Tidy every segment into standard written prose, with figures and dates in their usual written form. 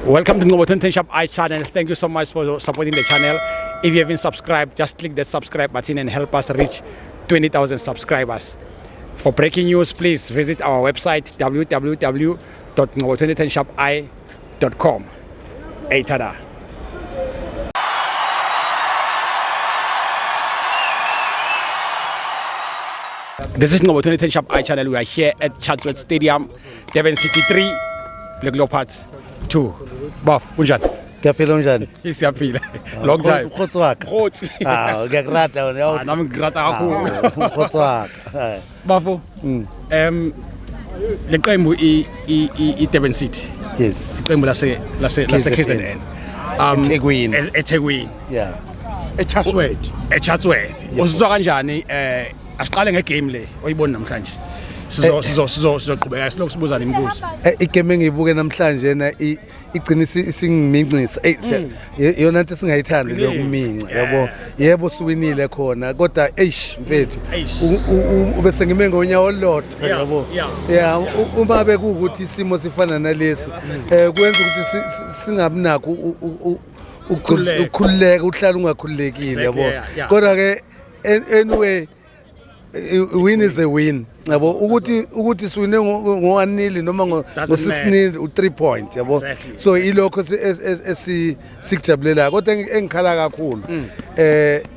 Welcome to Ngcobo 2010 Shop I channel. Thank you so much for supporting the channel. If you haven't subscribed, just click the subscribe button and help us reach 20,000 subscribers. For breaking news, please visit our website www.ngcobo2010shopi.com. Hey, tada. This is Ngcobo 2010 Shop I channel. We are here at Chatsworth Stadium, Durban City 3, Black Leopards 2. Baf, kunjani? Ngiyaphila, unjani? Siyaphila. Long time. Mkhotsi wakhe. Mkhotsi. Ah, ngiyakurata wena. Ah, nami ngikurata kakhulu. Mkhotsi wakhe. Bafo. Leqembu i Durban City. Yes. Iqembu lase KZN. KZN. eThekwini. eThekwini. Yeah. eChatsworth. eChatsworth. Yebo. Usizwa kanjani, asiqale ngegame le oyibona namhlanje? Sizo sizo sizo sizoqhubeka silokhu sibuzana imibuzo. Igame engiyibuke namhlanje na igcina isingimincisa. Ey, iyona into singayithandi leyo, kuminca, yabo. Yebo, siwinile khona, kodwa eish mfethu, Eish. Ube sengime ngonyawo olulodwa, yabo. Yeah, uma bekuwukuthi isimo sifana nalesi, kwenza ukuthi singabi nakho Ukukhululeka. ukukhululeka, uhlala ungakhululekile, yabo. Kodwa ke anyway, win is a win, yabo, ukuthi siwine ngo-1-0 noma Doesn't ngo-6 matter. nil, u-3 point, yabo. So ilokho esi- sikujabulelayo, kodwa engikhala kakhulu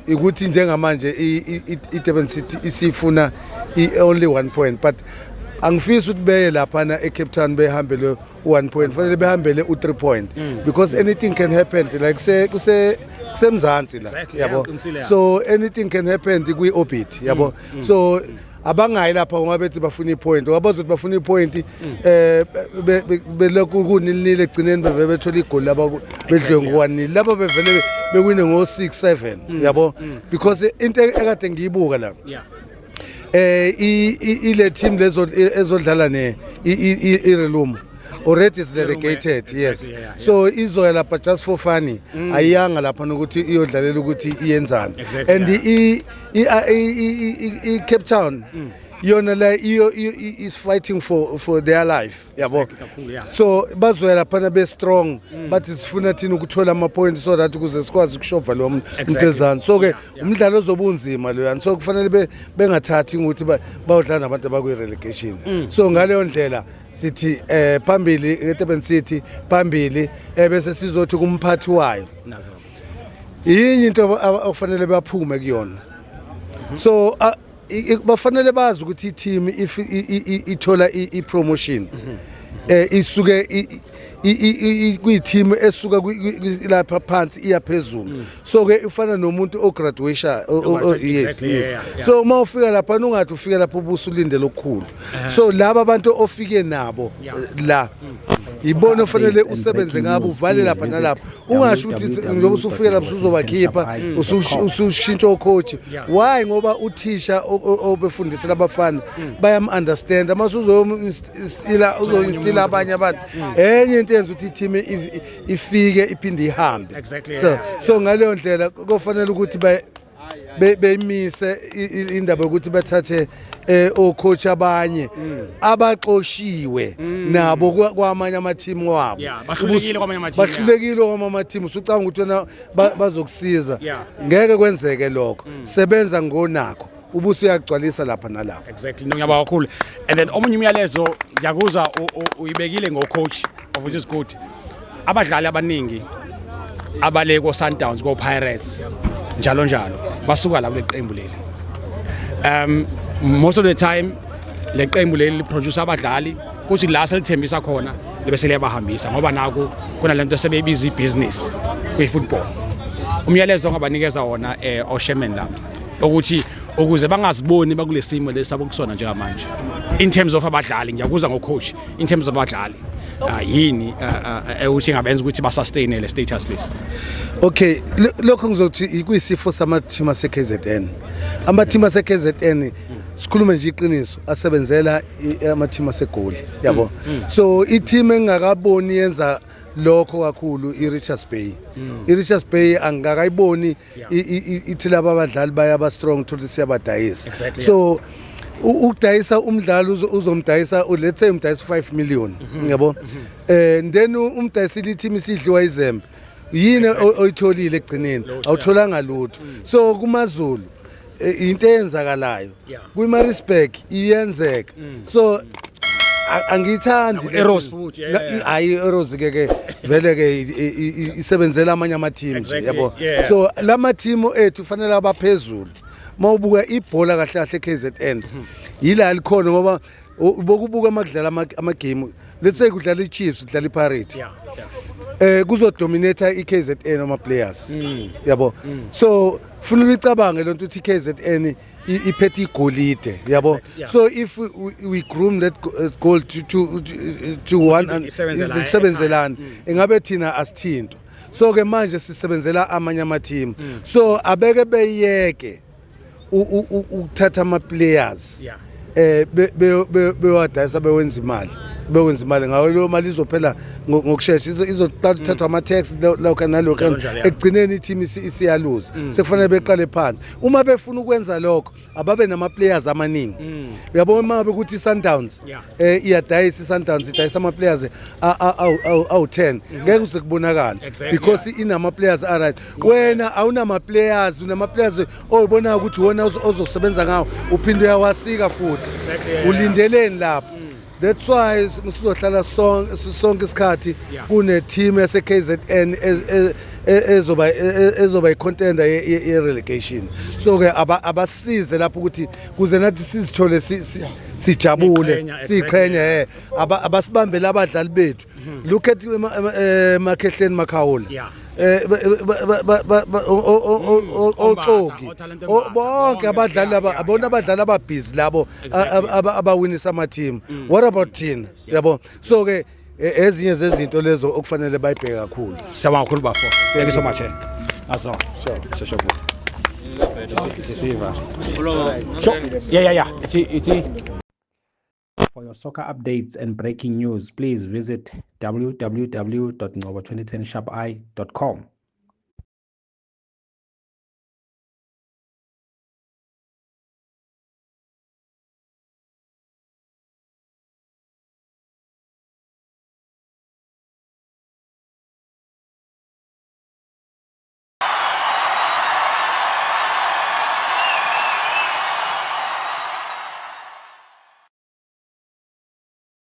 ukuthi njengamanje i-Durban City isifuna i-only 1 point, but angifisi ukuthi beye laphana e-Cape Town behambele u-1 point, fanele behambele u-3 point, because anything can happen, like kuse kusemzansi la, yabo. Yeah, uqinisile, yeah. So anything can happen kwi-orbit, yabo. So abangayi lapha ngoba bethi bafuna ipoint, ngoba bazothi bafuna ipoint, belokhu ku-nil-nil, egcineni beve bethola igoli laba, bedliwe ngo-1-0, laba bevele bewine ngo-6 7, yabo, because into ekade ngiyibuka la, ile team lezo ezodlala ne iRelumo already is relegated, yes. So izoya lapha just for funny, ayiyanga lapha nokuthi iyodlalela ukuthi iyenzani. And i Cape Town yona la iyo is fighting for their life, yabo. Exactly, kakhulu, yeah. So bazoya laphana be strong, bathi sifuna thina ukuthola ama points so that ukuze sikwazi ukushova lo muntu ezansi. So ke umdlalo ozoba unzima loyana, so kufanele bengathathi ukuthi bayodlala nabantu abakwi-relegation. So ngaleyo ndlela sithi phambili eDurban City, phambili. Bese sizothi kumphathi wayo, Nazo. yinye into okufanele baphume kuyona. So bafanele bazi ukuthi i-team if ithola i-promotion, isuke kuyi-team esuka lapha phansi iya phezulu. So ke ifana nomuntu ograduation. Yes. So uma ufika lapha, ungathi ufika lapha ubusulindele okukhulu. So laba abantu ofike nabo la, ibona ofanele usebenze ngabo, uvale lapha nalapha. Ungasho ukuthi njengoba usufika lapha usuzobakhipha, usushintsha ocoach. Why? Ngoba uthisha obefundisela abafana bayam-understand, mase uzoinstila, uzoinstila abanye abantu. Enye into yenza ukuthi i-team ifike iphinde ihambe. So ngaleyo ndlela kufanele ukuthi beyimise indaba yokuthi bathathe ocoach abanye abaxoshiwe nabo kwamanye ama-team wabo. Yeah, bahlulekile kwamanye ama-team, yeah. Bahlulekile kwamanye ama-team, usucabanga ukuthi wena bazokusiza. Ngeke kwenzeke lokho. Sebenza ngonakho, ubuso uyagcwalisa lapha nalapha. Exactly, no, ngiyabonga kakhulu. And then omunye umyalezo, ngiyakuzwa uyibekile ngo-coach, of which is good. Abadlali abaningi abale ko-Sundowns, ko-Pirates, njalo njalo, basuka la kule qembu leli. Most of the time le qembu leli liproduce abadlali, kuthi la selithembisa khona libe seliyabahambisa, ngoba naku kunalento sebeyibiza ibhizinisi kwi-football. Umyalezo ongabanikeza wona oshemen lapha ukuthi ukuze bangaziboni bakule simo lesi abakusona njengamanje in terms of abadlali, ngiyakuzwa ngo-coach, in terms of abadlali, yini ukuthi ingabenza ukuthi basustain le status lesi? Okay, lokho ngizothi kuyisifo sama-team ase-KZN. Ama-team ase-KZN, sikhulume nje iqiniso, asebenzela ama-team aseGoli, yabo. So i-team engingakaboni yenza lokho kakhulu i-Richards Bay. I-Richards Bay angikakayiboni ithi laba abadlali bayaba strong, thola siyabadayisa. So Ukudayisa umdlalo uzomdayisa, let's say umdayisa 5 million, yabo, then umdayisile, i-team isidliwa izembe, yini oyitholile ekugcineni? Awutholanga lutho. So kumaZulu into eyenzakalayo kwiMaritzburg iyenzeka, so angiyithandi. Naku-Arrows futhi, yeah. Hayi, i-Arrows ke vele ke isebenzela amanye ama-team nje, yabo. So lama team ethu fanele abaphezulu. Mawubuka ibhola kahle kahle KZN, yila likhona, ngoba bokubuka makudlala ama-game, let's say kudlala i-Chiefs, kudlala i-Pirate, kuzodominate i-KZN ama players, yabo. So funa uyicabange lonto ukuthi i-KZN iphethe igolide, yabo. So if we groom that gold to one and Isebenze la isebenzelana, ingabe thina asithinto. So ke manje sisebenzela amanye ama team, so abeke beyeke ukuthatha ama players bewadayisa, bewenza imali ngayo. Leyo mali izophela ngokushesha, izoqala ukuthathwa ama-tax lokho nalokho. Njalo njalo, yeah. Ekugcineni i-team isiyaluza, sekufanele beqale phansi. Uma befuna ukwenza lokho, ababe nama-players amaningi, uyabona. Uma ngabe ukuthi i-Sundowns iyadayisa, i-Sundowns idayisa ama-players awu-10, ngeke kuze kubonakala because inama-players alright. Wena awunama-players, unama-players oyibonayo ukuthi wona ozosebenza ngawo, uphinde uyawasika futhi. Ulindeleni lapho? That's why sizohlala sonke isikhathi kune team yase KZN ezoba i-contender ye relegation. So ke abasize lapho ukuthi kuze nathi sizithole sijabule. Niqhenya, Siqhenya, abasibambele abadlali bethu. Look at Makhehleni Makhawula, ba- ba- ba- ba- oXoki, Ombatha, oTalente Mbatha, bonke bonke, abadlali laba, abona abadlali ababhizi labo abawinisa ama-team. What about thina, yabo? So ke ezinye zezinto lezo okufanele bayibheke kakhulu. Siyabonga kakhulu, bafo. Thank you so much. Azo. Sure. Sisiva. Sure. Yeah. Ithi For your soccer updates and breaking news, please visit www.ngobo2010sharpi.com.